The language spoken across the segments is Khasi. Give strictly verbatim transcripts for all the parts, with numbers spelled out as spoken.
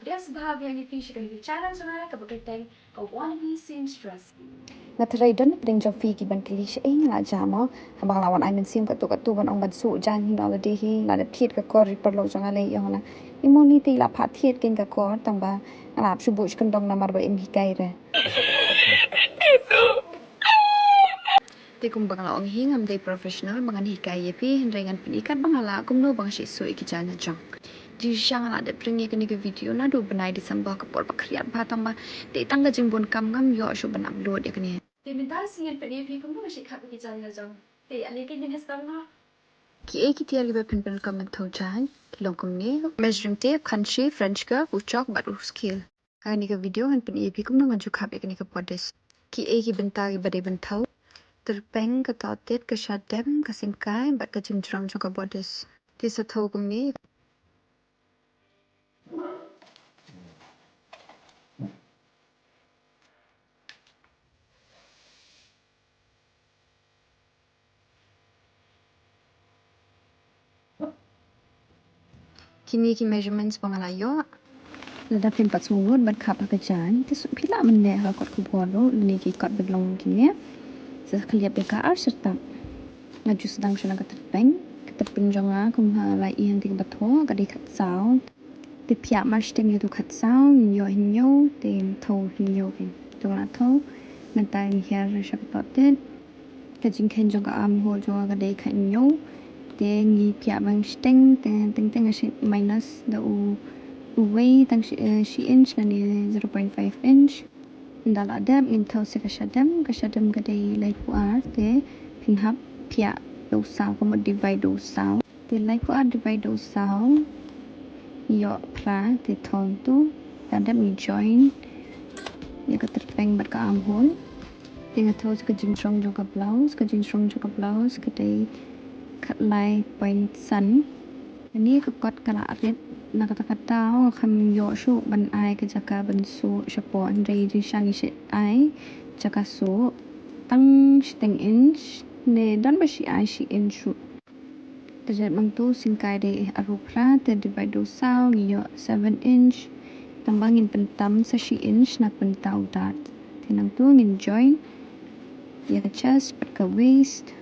Best bha biang ïa phi sha kane ka channel jong nga kaba kyrteng ka One Seamstress. Nga tharai don na pdeng jong phi ki ban kylli shaei nga la jah mo. Haba nga la wan ai mynsiem katto katto ban ong ban suh jan hi nga la dei hi la dep thied ka kor ri paralok jong nga lei ong la. I mo ni te i la phah thied kein ka kor tang ba nga la hap shu buh shu kyndong namar ba im hikai re. Te kumba nga la ong hi ngam dei professional ba ngan hikai ïa phi hynrei ngan pyni katba nga lah kumno ba nga shu suh ïa ki jaiñ hajong. Jingshisha nga la dep ring ïa kane ka video naduh bnai December ka por ba khriat bha tang ba dei tang ka jingbun kam ngam ïoh shuh ban upload ïa kane. Te mynta shu ngan pyni ïa phi kumno nga shu khap ïa ki jaiñ hajong. Te ale kein ngin ïa sdang noh. Kiei ki tiar kiba phin pyndonkam ban thew jaiñ ki long kumne: measuring tape, khanshi, French curve, u chok bad u scale. Ha kane ka video ngan pyni ïa phi kumno ngan shu khap ïa kane ka bodice. Kiei ki bynta kiba dei ban thew: tyrpeng, ka tohtit, ka shadem, ka syngkai bad ka jingjrong jong ka bodice. Te sa thew kumne. Kine ki measurements ba nga la ïoh. Lada phim pat sngewbha ban khap ha ka jaiñ te shu phi lah ban leh ha ka kot khubor ruh lane ki kot ba long kine. Sa khylliap ïa ka ar shyrtap. Nga ju sdang shuh na ka tyrpeng. Ka tyrpeng jong nga kum ha la ïing te kaba thoh ka dei khatsaw. Te phiah marshiteng ïa tu khatsaw, ngi ïoh hynñiew, te thew hynñiew kein. Te nga la thew, mynta ngi hiar sha ka tohtit. Ka jingkheiñ jong ka armhole jong nga ka dei khathynñiew. Te ngi phiah bang shiteng, te teng teng nga shait minus da u, uwei tang shi, eh, shi inch lane zero point five inch. Ynda la dep ngin thew sa ka shadem, ka shadem ka dei laiphew ar, te phin hap phiah da u saw, ka mut divide da u saw. Te laiphew ar divide da u saw, ïoh phra, te thew tu, la dep ngi join ïa ka tyrpeng bad ka armhole. Te nga thew sa ka jingjrong jong ka blouse, ka jingjrong jong ka blouse ka dei khatlai point san. Kane ka kot ka la rit, na kata ka daw nga kham ïoh shuh ban ai ka jaka ban suh shapoh, hynrei jingshisha ngi shu ai jaka suh tang shiteng inch ne don ba shu ai shi inch shuh. Te dep nangtu syngkai dei arphew phra, te divide da u saw ngi ïoh seven inch. Tang ba ngin pyntam sa shi inch na ka bynta u dart. Te nangtu ngin join ïa ka chest bad ka waist.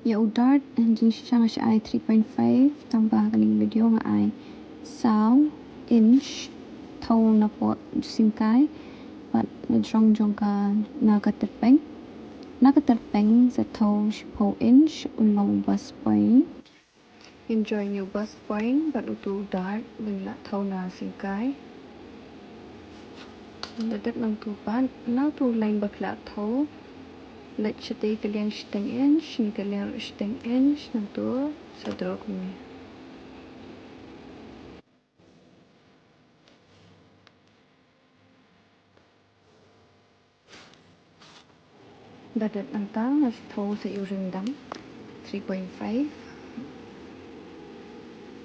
Ïa u dart, eh, jingshisha nga shu ai three point five, tang ba ha kane ka video nga ai saw inch, thew na poh syngkai bad na jrong jong ka, na ka tyrpeng. Na ka tyrpeng sa thew shiphew inch, u long bust point. Ngin join ïa u bust point bad utu u dart ba ngi la thew na syngkai. Ynda dep nangtu pat, na utu u line ba phi la thew, leit shatei ka liang shiteng inch, ne ka liang shiteng inch, nangtu sa draw kumne. Ynda dep nangta nga thew sa ïa u ryndang three point five.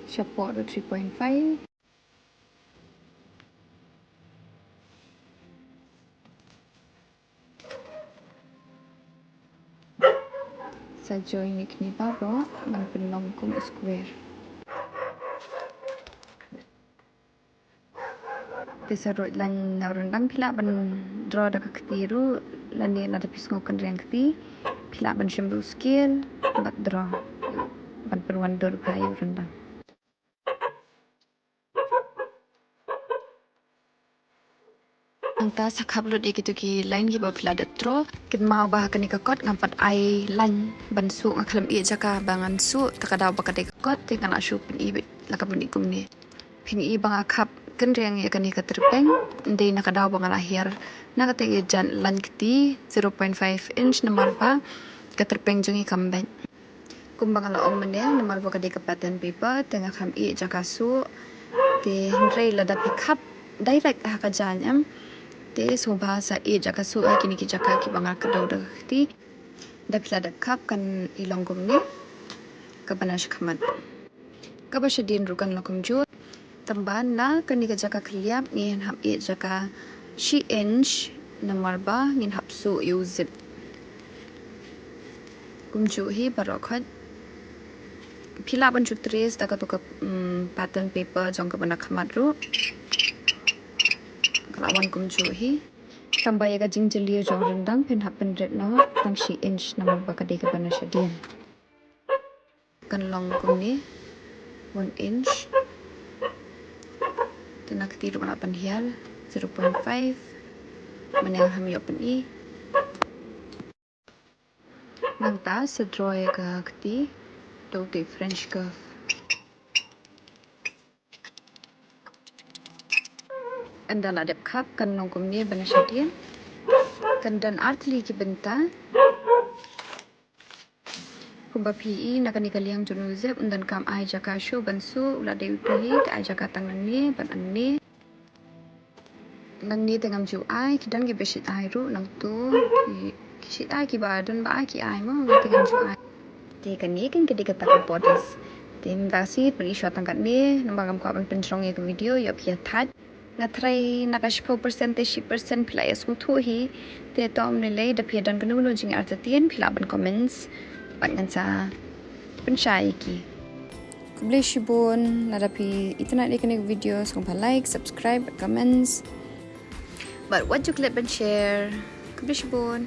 Shapoh ruh three point five. Sa join ïa kine baroh ban pynlong kum square. Te sa ruh lane na u ryndang phi lah ban draw da ka kti ruh, lane lada phi sngew kynriang kti phi lah ban shim ruh scale bad draw ban pynwandur bha ïa u ryndang. Nangta sa khap lut ïa kitu ki line kiba phi la dep draw. Kynmaw ba ha kane ka kot ngam pat ai line ban suh, nga khlem ïeh jaka ba ngan suh, ta ka daw ba ka dei ka kot te nga la shu pyni beit la ka pyni kumne. Phin i ba nga khap kynriang ïa kane ka tyrpeng, ym dei na ka daw ba nga la hiar na kata ka jan line kti zero point five inch namar ba ka tyrpeng jong ngi kam beit. Kumba nga la ong mynne, namar ba ka dei ka pattern paper te nga kham ïeh jaka suh. Te hynrei lada phi khap direct ha ka jaiñ em, te sngewbha sa ïeh jaka suh ha kine ki jaka kiba nga kdew da ka kti. Da phi la dep khap kan i long kumne, kaba na shakhmat. Kaba shadien ruh kan long kumjuh. Tang ba na kane ka jaka khylliap ngin hap ïeh jaka shi inch, namar ba ngin hap suh ïa u zip. Kumjuh hi baroh khoit. Phi lah ban ju trace da kato ka, mm, pattern paper jong kaba na khmat ruh. Ka la wan kumjuh hi. Tangba ïa ka jingjylliew jong ryndang phin hap pynrit noh tang shi inch namar ba ka dei kaba na shadien. Kan long kumne, one inch. Te na kti ruh lah ban hiar, zero point five. Mynne ngam ïoh pyni. Nangta sa draw ïa ka kti da uto u French curve. Ynda la dep khap kan long kumne ba na shadien. Kan don ar tylli ki bynta. Kumba phi i na kane ka liang jong u zip, un donkam ai jaka shuh ban suh, u la dei uto hi, te ai jaka tang nangne bad nangne. Nangne te ngam ju ai, ki don kiba shait ai ruh nangto. Ki, ki shait ai kiba don ba ai ki ai mo, nga te ngam ju ai. Te kane kan ka dei kata ka bodice. Te mynta shi pynri shuwa tang katne, namar ngam kwah ban pynjrong ïa ka video, ïoh phi ïa thait. Nga try na ka shiphew percent te shi percent phi la ïa sngewthuh hi. Te to ym lei lei, da phi ïa don kano kano jingartatien phi lah ban comments bad ngan sa pynshai ïa ki. Khublei shibun, lada phi itynnad ïa kane ka video sngewbha like, subscribe, comments bad wat ju klet ban share. Khublei shibun.